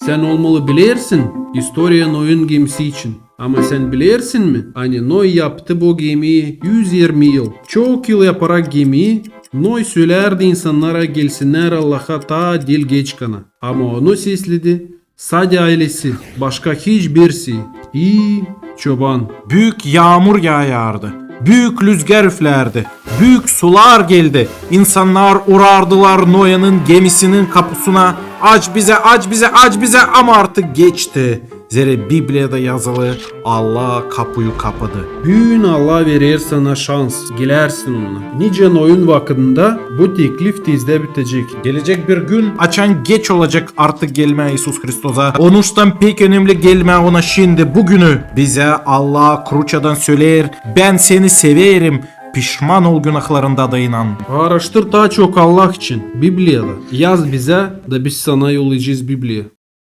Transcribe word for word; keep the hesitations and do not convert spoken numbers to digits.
Sän olmalı bilersin istoriya Noyun gemisi için. Ama sän bilersin mi, ani Noy yaptı bu gemiyi üz irmi yıl? Çok yıl yaparak gemiyi, Noy sölärdi insannara gelsinnär Allaha taa diil geç kana. Ama onu sesledi sade aylesi, başka hiçbirisi. İi çoban. Büük yaamur yaayardı. Büük lüzgär üflärdi. Büük sular geldi. İnsannar urardılar Noyanın gemisinin kapusuna: "Aç bizä, aç bizä, aç bizä!" Ama artık geçti. Zerä Bibliyada yazılı: Allah kapuyu kapadı. Büün Allah verer sana şans, gelärsin Ona. Nicä Noyun vakıdında, bu teklif tizdä bitecek. Gelecek bir gün, açan geç olacek artık gelmää İisus Hristosa. Onuştan pek önemli gelmää Ona şindi, bugünü. Bizä Allah kruçadan söleer: "Bän seni severim, pişman ol günahlarında da inan." Aaraştır taa çok Allah için Bibliyada. Yaz bizä, da biz sana yollayacez Bibliya.